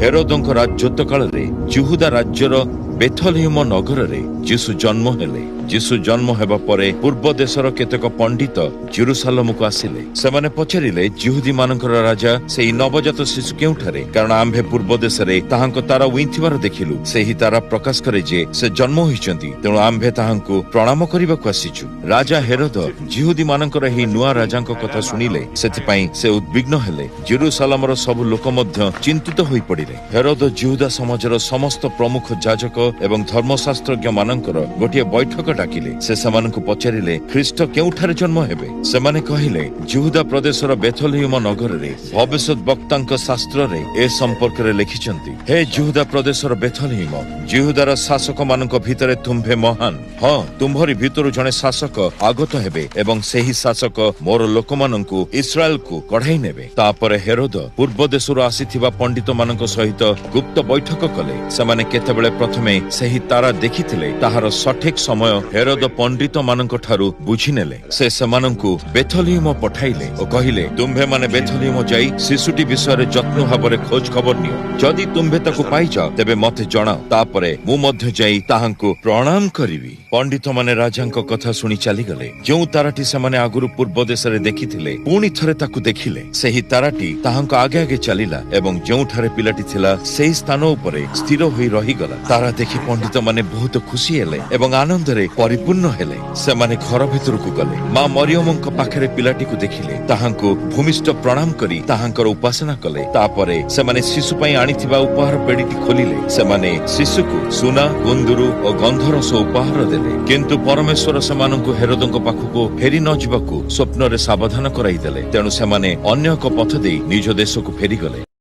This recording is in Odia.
ହେରୋଦଙ୍କ ରାଜତ୍ୱ କାଳରେ ଯିହୁଦା ରାଜ୍ୟର ବେଥଲହେମ ନଗରରେ ଯୀଶୁ ଜନ୍ମ ହେଲେ। ଯୀଶୁ ଜନ୍ମ ହେବା ପରେ ପୂର୍ବ ଦେଶର କେତେକ ପଣ୍ଡିତ ଜେରୁସାଲମକୁ ଆସିଲେ। ସେମାନେ ପଚାରିଲେ, ଯିହୁଦୀମାନଙ୍କର ରାଜା ସେହି ନବଜାତ ଶିଶୁ କେଉଁଠାରେ? କାରଣ ଆମ୍ଭେ ପୂର୍ବ ଦେଶରେ ତାହାଙ୍କ ତାରା ଉଇଁଥିବାର ଦେଖିଲୁ। ସେହି ତାରା ପ୍ରକାଶ କରେ ଯେ ସେ ଜନ୍ମ ହୋଇଛନ୍ତି, ତେଣୁ ଆମ୍ଭେ ତାହାଙ୍କୁ ପ୍ରଣାମ କରିବାକୁ ଆସିଛୁ। ରାଜା ହେରୋଦ ଯିହୁଦୀମାନଙ୍କର ଏହି ନୂଆ ରାଜାଙ୍କ କଥା ଶୁଣିଲେ, ସେଥିପାଇଁ ସେ ଉଦ୍ବିଗ୍ନ ହେଲେ। ଜେରୁସାଲମର ସବୁ ଲୋକ ମଧ୍ୟ ଚିନ୍ତିତ ହୋଇପଡ଼ିଲେ। ହେରୋଦ ଯିହୁଦା ସମାଜର ସମସ୍ତ ପ୍ରମୁଖ ଯାଜକ ଏବଂ ଧର୍ମଶାସ୍ତ୍ରଜ୍ଞ ମାନଙ୍କର ଗୋଟିଏ ବୈଠକ ଡାକିଲେ। ସେ ସେମାନଙ୍କୁ ପଚାରିଲେ, ଖ୍ରୀଷ୍ଟ କେଉଁଠାରେ ଜନ୍ମ ହେବେ? ସେମାନେ କହିଲେ, ଯିହୁଦା ପ୍ରଦେଶର ବେଥଲହେମ ନଗରରେ। ଭବିଷ୍ୟତ ବକ୍ତାଙ୍କ ଶାସ୍ତ୍ରରେ ଏ ସମ୍ପର୍କରେ ଲେଖିଛନ୍ତି, ହେ ଯିହୁଦା ପ୍ରଦେଶର ବେଥଲହେମ, ଯିହୁଦାର ଶାସକମାନଙ୍କ ଭିତରେ ତୁମ୍ଭେ ମହାନ। ହଁ, ତୁମ୍ଭରି ଭିତରୁ ଜଣେ ଶାସକ ଆଗତ ହେବେ ଏବଂ ସେହି ଶାସକ ମୋର ଲୋକମାନଙ୍କୁ ଇସ୍ରାଏଲକୁ କଢ଼ାଇ ନେବେ। ତାପରେ ହେରୋଦ ପୂର୍ବ ଦେଶରୁ ଆସିଥିବା ପଣ୍ଡିତମାନଙ୍କ ସହିତ ଗୁପ୍ତ ବୈଠକ କଲେ। ସେମାନେ କେତେବେଳେ ପ୍ରଥମେ ସେହି ତାରା ଦେଖିଥିଲେ, ତାହାର ସଠିକ ସମୟ ହେରୋଦ ପଣ୍ଡିତମାନଙ୍କ ଠାରୁ ବୁଝିନେଲେ। ସେ ସେମାନଙ୍କୁ ବେଥଲହେମ ପଠାଇଲେ ଓ କହିଲେ, ତୁମ୍ଭେମାନେ ବେଥଲହେମ ଯାଇ ଶିଶୁଟି ବିଷୟରେ ଯତ୍ନ ଭାବରେ ଖୋଜ ଖବର ନିଅ। ଯଦି ତୁମ୍ଭେ ତାକୁ ପାଇଯାଅ, ତେବେ ମତେ ଜଣାଅ, ତାପରେ ମୁଁ ମଧ୍ୟ ଯାଇ ତାହାଙ୍କୁ ପ୍ରଣାମ କରିବି। ପଣ୍ଡିତମାନେ ରାଜାଙ୍କ କଥା ଶୁଣି ଚାଲିଗଲେ। ଯେଉଁ ତାରାଟି ସେମାନେ ଆଗରୁ ପୂର୍ବ ଦେଶରେ ଦେଖିଥିଲେ, ପୁଣି ଥରେ ତାକୁ ଦେଖିଲେ। ସେହି ତାରାଟି ତାହାଙ୍କ ଆଗେ ଆଗେ ଚାଲିଲା ଏବଂ ଯେଉଁଠାରେ ପିଲାଟି ଥିଲା, ସେହି ସ୍ଥାନ ଉପରେ ସ୍ଥିର ହୋଇ ରହିଗଲା। ତାରା ଦେଖି ପଣ୍ଡିତମାନେ ବହୁତ ଖୁସି ହେଲେ ଏବଂ ଆନନ୍ଦରେ ପରିପୂର୍ଣ୍ଣ ହେଲେ। ସେମାନେ ଘର ଭିତରକୁ ଗଲେ, ମା ମରିୟମଙ୍କ ପାଖରେ ପିଲାଟିକୁ ଦେଖିଲେ, ତାହାଙ୍କୁ ଭୂମିଷ୍ଠ ପ୍ରଣାମ କରି ତାହାଙ୍କର ଉପାସନା କଲେ। ତାପରେ ସେମାନେ ଶିଶୁ ପାଇଁ ଆଣିଥିବା ଉପହାର ପେଡ଼ିଟି ଖୋଲିଲେ। ସେମାନେ ଶିଶୁକୁ ସୁନା, କୁନ୍ଦୁରୁ ଓ ଗନ୍ଧରସ ଉପହାର ଦେଲେ। କିନ୍ତୁ ପରମେଶ୍ୱର ସେମାନଙ୍କୁ ହେରୋଦଙ୍କ ପାଖକୁ ଫେରି ନ ଯିବାକୁ ସ୍ୱପ୍ନରେ ସାବଧାନ କରାଇଦେଲେ। ତେଣୁ ସେମାନେ ଅନ୍ୟ ଏକ ପଥ ଦେଇ ନିଜ ଦେଶକୁ ଫେରିଗଲେ।